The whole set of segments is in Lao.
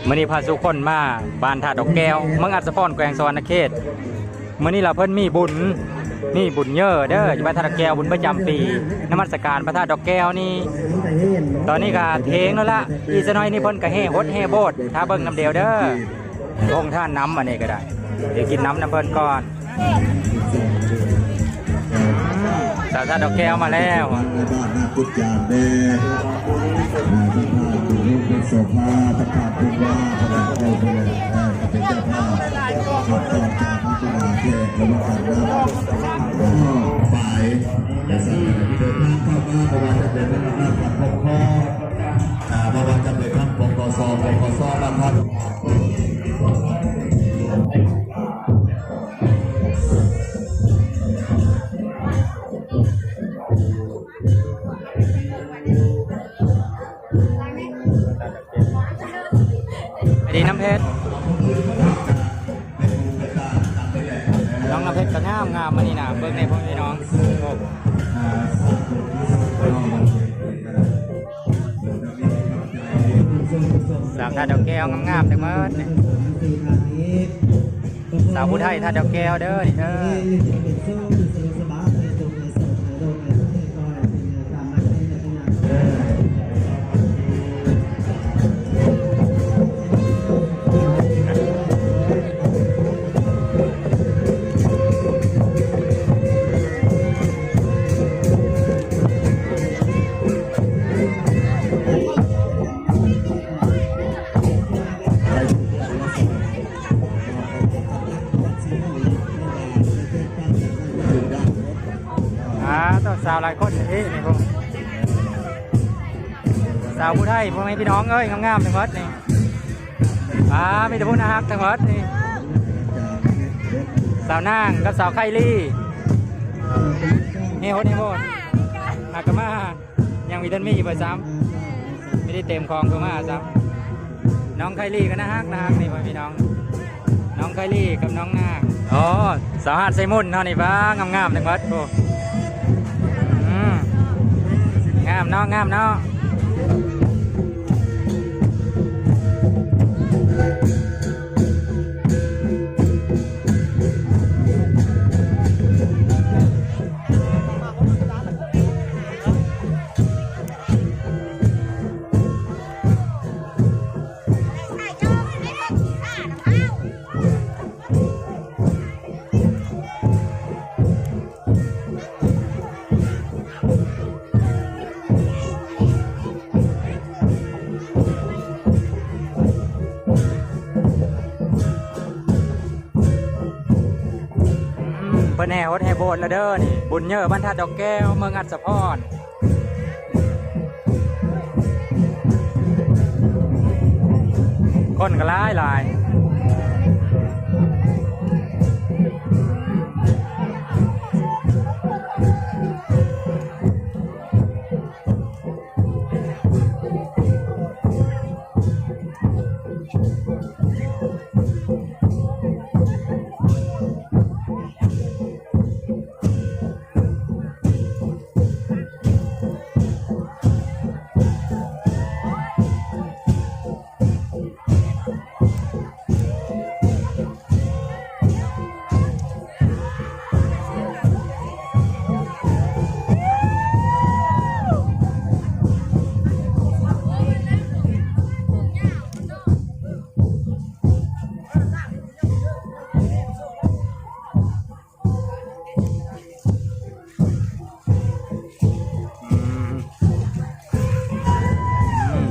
ມື້ນີ້ພາສູ່ຄົນມາບ້ານທາດດອກແກ້ວ ເມືອງອັດສະພອນ ແຂວງສະຫວັນນະເຂດ. ມື້ນີ້ລະເພິ່ນມີບຸນ ມີບຸນເຍີະເດີ ຢູ່ບ້ານທາດດອກແກ້ວ ບຸນປະຈຳປີ ນະມັດສະການພະທາດດອກແກ້ວນີ້. ຕອນນີ້ກະເທີງແລ້ວລະ ອີກຈັກໜ້ອຍນີ້ເພິ່ນກະແຫ່ຫົດແຫ່ໂບດ ຖ້າເບິ່ງນຳດຽວເດີ. ໂຮງທານນຳ ອັນນີ້ກໍໄດ້ ດຽວກິນນ້ຳນຳເພິ່ນກ່ອນ. ສາວທາດດອກແກ້ວມາແລ້ວ. ໄປ ແລະ ສັນເດີນທາງເຂົ້າມາ ບໍ່ວ່າຈະເປັນທາງດ້ານການປົກຄອງ ອ່າ ບໍ່ວ່າຈະເປັນທາງ ປກສ ປກສ ບ້ານທັບ ອັນນີ້ນ້ຳເພັດ ນ້ອງນ້ຳເພັດກໍງາມໆ ມື້ນີ້ນະ ເບິ່ງແດ່ພໍ່ແມ່ພີ່ນ້ອງ. ສາວທາດດອກແກ້ວງາມໆ ທັງໝົດນີ້ ສາວຜູ້ໄທທາດດອກແກ້ວເດີນີ້ເດີ. ອ່າ ຕ້ອງສາວຫຼາຍຄົນເດ້ນີ້ ສາວຜູ້ໄທ ພໍ່ແມ່ພີ່ນ້ອງເອີຍ ງາມໆ ທັງໝົດນີ້. ອ່າ ມີແຕ່ຜູ້ໜ້າຮັກທັງໝົດນີ້ ສາວນາງກັບສາວໄຄລີ ເຮໂຮດເຮໂຮດ ຫາກະມາ ຍັງມີ ທັນມີເບີດຊ້ຳ ມີແຕ່ເຕັມຂອງເພິ່ນມາຊ້ຳ. ນ້ອງໄຄລີກໍໜ້າຮັກ ໜ້າຮັກນີ້ ພໍ່ແມ່ພີ່ນ້ອງ ນ້ອງໄຄລີກັບນ້ອງນາງ. ອໍ ສາວຫາດໄຊມຸນເຮົານີ້ ປ້າ ງາມໆ ທັງໝົດ ໂອ້ ອືມ ງາມເນາະ ງາມເນາະ. ອືມ ເພິ່ນແຫ່ຫົດແຫ່ໂບດແລ້ວເດີນີ້ ບຸນເຍີະບ້ານທາດດອກແກ້ວ ເມືອງອັດສະພອນ. ຄົນກໍຫຼາຍໆ. ອືມ ອືມ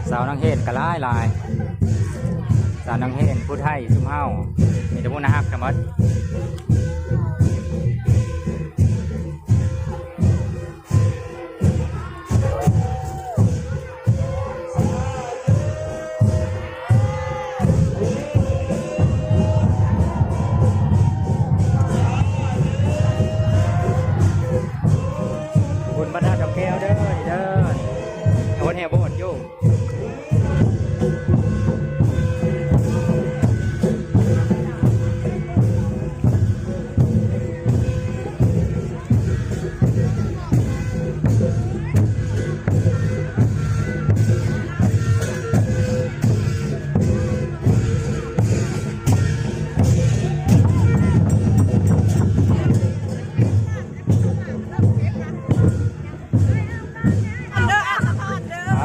ສາວນາງເຮນກໍຫຼາຍໆ ສາວນາງເຮນ ຜູ້ໄທຊຸມເຮົາ ມີແຕ່ຜູ້ໜ້າຮັກທັງໝົດ. ບຸນພະທາດດອກແກ້ວເດີ ເດີ ຄົນແຫ່ໂບດຢູ່. ອ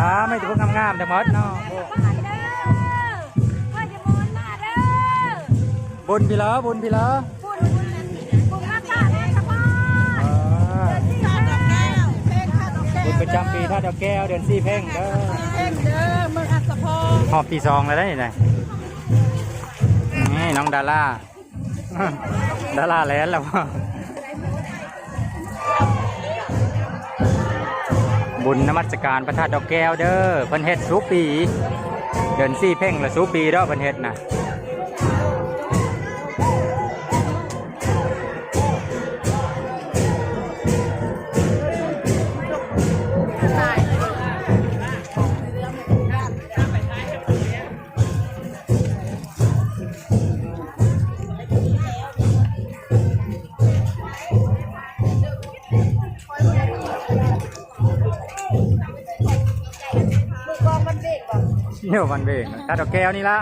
ອ່າ ມີແຕ່ຜູ້ງາມໆ ທັງໝົດເນາະ. ບຸນພີ້ເລີ ບຸນພີ້ເລີ ບຸນ ບຸນມາກາແມ່ສະພອນ ອ່າ ບຸນປະຈຳປີທາດດອກແກ້ວ ເດືອນສີ່ເພັງເດີ ເພັງເດີ ເມືອງອັດສະພອນ ຮອບທີສອງແລ້ວເດ້ນີ້ນະ. ນີ້ນ້ອງດາລາ ດາລາແລ່ນແລ້ວ. ບຸນນະມັດສະການພະທາດດອກແກ້ວເດີ ເພິ່ນເຮັດສູ່ປີ ເດືອນສີ່ເພັງລະສູ່ປີເດີ ເພິ່ນເຮັດນະ. ຢູ່ບ້ານເບງ ທາດດອກແກ້ວນີ້ລະ.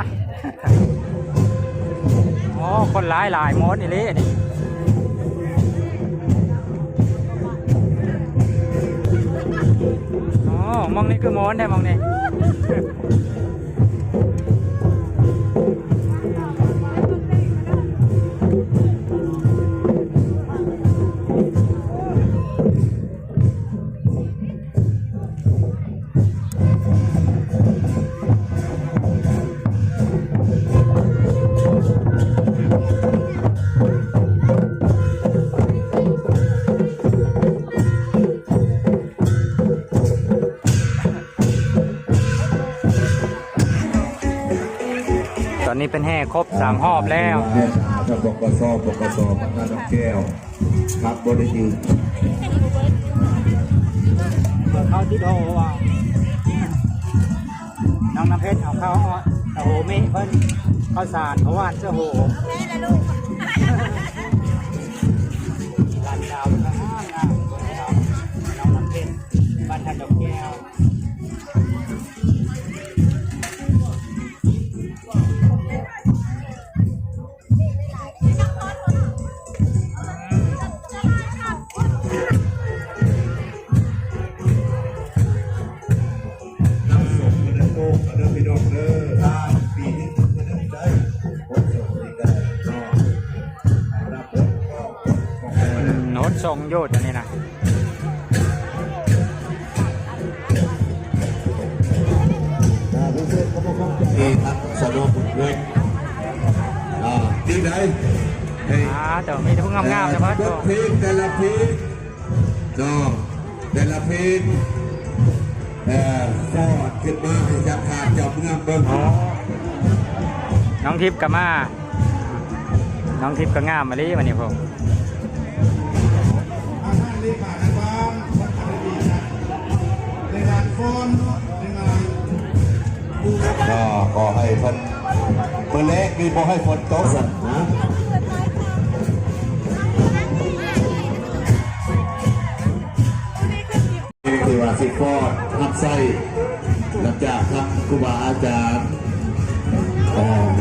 ໂອ້ ຄົນຫຼາຍໆ ໝົດອີ່ຫຼີນີ້. ໂອ້ ໝ່ອງນີ້ຄືມ່ວນແທ້ໝ່ອງນີ້. ຕອນນີ້ເພິ່ນແຫ່ຄົບສາມຮອບແລ້ວ. ແຫ່ສາມຮອບ ປກສ ປກສ ພະທາດດອກແກ້ວ ຄັບບໍ່ໄດ້ຢືນ ເຂົ້າຕິດໂຫວ່າ ນ້ອງນ້ຳເພັດເອົາເຂົ້າ ເອົາໂຫເມະເພິ່ນ ເຂົ້າສານເຂົ້າຫວານເສືອໂຫ ຫຼານສາວງາມໆ ນ້ອງນ້ຳເພັດ ບ້ານທາດດອກແກ້ວ. ໂນດຊົງຢູ່ຕອນນີ້ນະ. ເອ ທັງສະໜອງບຸນເວກ ອ່າ ທີ່ໃດ ອ່າ ເຈົ້າມີແຕ່ຜູ້ງາມໆ ເອີ ແຕ່ວ່າ ບົດເພງແຕ່ລະເພງເນາະ ແຕ່ລະເພງ ເອີ ຟ້ອນຂຶ້ນມາໃຫ້ຈັກຂາດເຈົ້າເມືອງເບິ່ງ. ອໍ ນ້ອງທິບກໍມາ ນ້ອງທິບກໍງາມອີ່ຫຼີວັນນີ້ ພວກ ກໍຂໍໃຫ້ເພິ່ນ ມື້ແລກນີ້ບໍ່ໃຫ້ຝົນຕົກຊັ້ນນະ. ທີ່ວ່າຊິຟ້ອນຮັບໃຊ້ ຫຼັງຈາກທັງຄູບາອາຈານ ເອີ ນ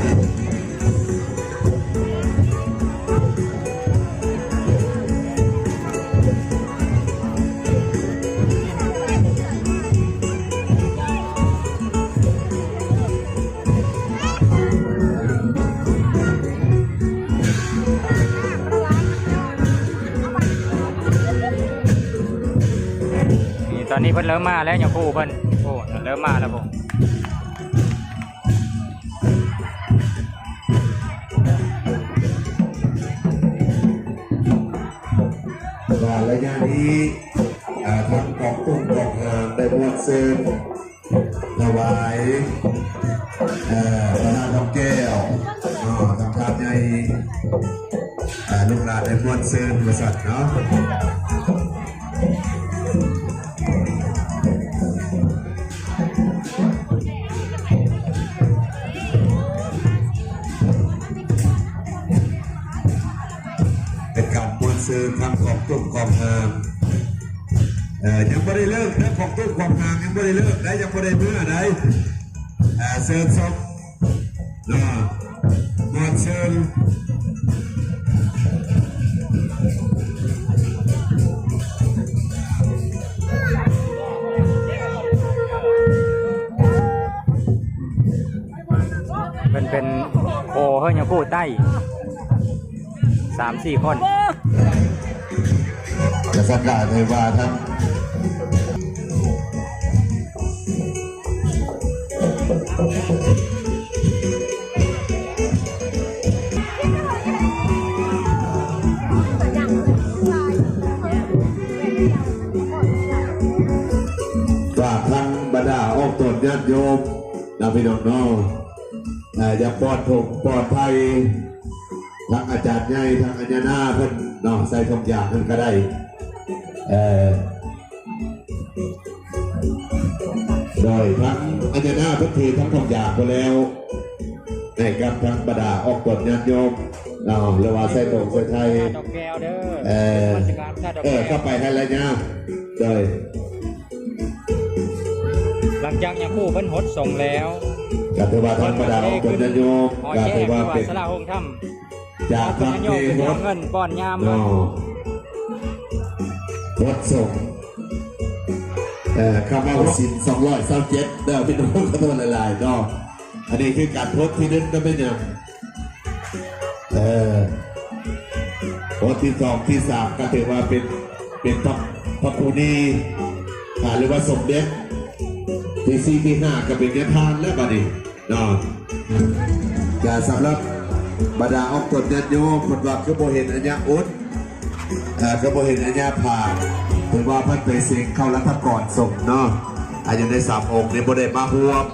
ີ້ ຕອນນີ້ເພິ່ນເລີ່ມມາແລ້ວ ຍາຄູເພິ່ນ ໂອ້ ເລີ່ມມາແລ້ວພຸ້ນ. ວ່າໄລຍະນີ້ ເອີ ທາງກອງຕຸ້ມກອງຫາງໄດ້ມວນຊື່ນ ຖວາຍ ເອີ ພະທາດທອງແກ້ວເນາະ ທາງພານໃຫຍ່ ເອີ ລູກຫຼານໄດ້ມ່ວນຊື່ນວ່າຊັ້ນເນາະ. ເປັນການມ່ວນຊື່ນທາງຂອງຕຸ້ມຂອງຫາງ ເອີ ຍັງບໍ່ໄດ້ເລີກເດີ ຂອງຕຸ້ມຂອງຫາງຍັງບໍ່ໄດ້ເລີກໄດ໋ ຍັງບໍ່ໄດ້ເມືອໄດ໋ ເອີ ເຊີນຊົມ ເນາະ ມ່ວນຊື່ນ. ເປັນໂຄເຮີຍາຄູໃຕ້ ສາມສີ່ຄົນ. ກະສັກການໃຫ້ວ່າທັງ ຝາກທັງບັນດາອອກຕົນຍາດໂຍມນະພີ່ນ້ອງເນາະ ເອີ ຢ່າປອດ ປອດໄພ ທັງອາຈານໃຫຍ່ ທັງອັນຍານາເພິ່ນເນາະ ໃສ່ຖົງຢາງເພິ່ນກະໄດ້ ເອີ ໂດຍທັງອັນຍານາເພິ່ນຖືທັງຖົງຢາງພຸ້ນແລ້ວ ໃຫ້ກັບທັງບັນດາອອກຕົນຍາດໂຍມເນາະ ຫຼືວ່າໃສ່ຖົງໃສ່ໄທ ເອີ ເອີ ເຂົ້າໄປຫັ້ນລະຍາ ໂດຍ ຫຼັງຈາກຍາຄູເພິ່ນຫົດສົງແລ້ວ ກະຖືວ່າທຳມະດາອອກຕົນຍາດໂຍມ ກະຖືວ່າເປັນ ຈາກຫຼັງເທຫົດເງິນປ້ອນຍາມເນາະ ຫົດສົງ ເອີ ຄຳວ່າຫົດສິນສອງຮ້ອຍຊາວເຈັດເດີພີ່ນ້ອງ ຂໍໂທດຫຼາຍໆເນາະ ອັນນີ້ຄືການຫົດທີໜຶ່ງນະແມ່ນຫຍັງ ເອີ ຫົດທີສອງທີສາມກະຖືວ່າເປັນ ເປັນພະ ພະຄູນີ ອາ ຫຼືວ່າສົມເດັດ ທີສີ່ທີຫ້າກະເປັນຍາທ່ານແລ້ວບາດນີ້ ເນາະ ກະສຳລັບບັນດາອອກຕົນຍາດໂຍມ ເພິ່ນວ່າຄືບໍ່ເຫັນອາຍາອຸດ ເອີ ຄືບໍ່ເຫັນອາຍາຜາດ ເພິ່ນວ່າເພິ່ນໄປເສັງເຂົ້າລັດຖະກອນສົງເນາະ ອາ ຢູ່ໃນສາມອົງນີ້ບໍ່ໄດ້ມາຮ່ວມ.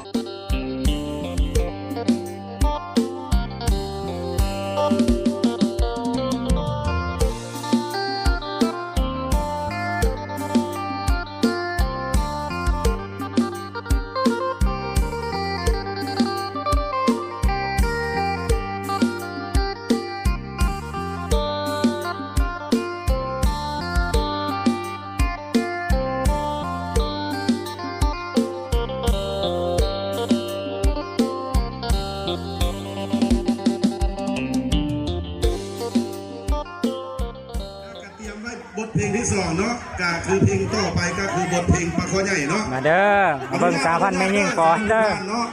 ກະຕຽມໄວ້ບົດເພງທີສອງເນາະ ກະຄືເພງຕໍ່ໄປກະຄືບົດເພງປາຄໍໃຫຍ່ເນາະ ມາເດີ ມາເບິ່ງສາພັນແມ່ຍິງຟ້ອນເດີ ເນາະ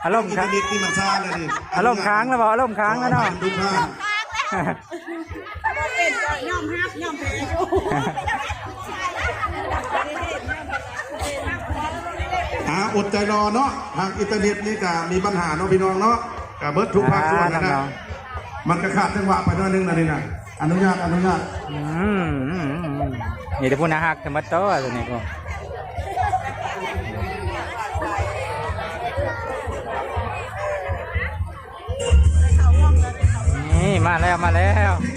ອາລົມ ອິນເຕີເນັດນີ້ມັນຊ້າແລ້ວນີ້ ອາລົມຄ້າງແລ້ວບໍ່ ອາລົມຄ້າງແລ້ວເນາະ ທຸກທ່ານ ບໍ່ເປັນກໍຍອມຮັບຍອມແພ້ຢູ່ ອ່າ ອົດໃຈລໍເນາະ ທາງອິນເຕີເນັດນີ້ກະມີບັນຫາເນາະພີ່ນ້ອງເນາະ ກະເບິດທຸກພາກສ່ວນຫັ້ນນະ ອ່າ ມັນກະຂາດຈັງຫວະໄປໜ້ອຍໜຶ່ງນະນີ້ນະ ອະນຸຍາດ ອະນຸຍາດ ອືມ ມີແຕ່ຜູ້ໜ້າຮັກແທ້ໝົດໂຕ ຕົວນີ້ ນີ້ ມາແລ້ວ ມາແລ້ວ. ເ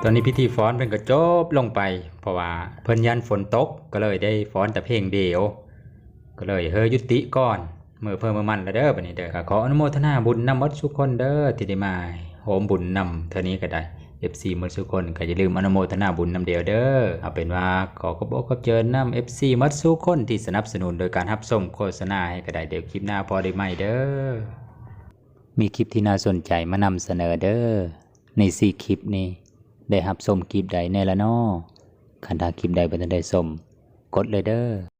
ຕອນນີ້ພິທີຟ້ອນເພິ່ນກໍຈົບລົງໄປ ເພາະວ່າເພິ່ນຢ້ານຝົນຕົກ ກໍເລີຍໄດ້ຟ້ອນແຕ່ເພງດຽວ ກໍເລີຍເຮີຍຸຕິກ່ອນ ເມືອໃຜເມືອມັນລະເດີ ບັດນີ້ເດີ. ກໍຂໍອະນຸໂມທະນາບຸນນຳໝົດສູ່ຄົນເດີ ທີ່ໄດ້ມາໂຮມບຸນນຳເທື່ອນີ້ກໍໄດ້. ເອັຟຊີໝົດສູ່ຄົນກໍຢ່າລືມອະນຸໂມທະນາບຸນນຳແດ່ເດີ. ເອົາເປັນວ່າຂໍຂອບອົກຂອບໃຈນຳເອັຟຊີໝົດສູ່ຄົນທີ່ສະໜັບສະໜູນໂດຍການຮັບຊົມໂຄສະນາໃຫ້ກໍໄດ້. ດຽວຄລິບໜ້າພໍ້ໄດ້ໃໝ່ເດີ. ມີຄລິບທີ່ໜ້າສົນໃຈມານຳສະເໜີເດີ. ໃນສີ່ຄລິບນີ້ ໄດ້ຮັບຊົມຄລິບໃດແດ່ລະນໍ? ຄັນຖ້າຄລິບໃດບໍ່ທັນໄດ້ຊົມ ກົດເລີຍເດີ.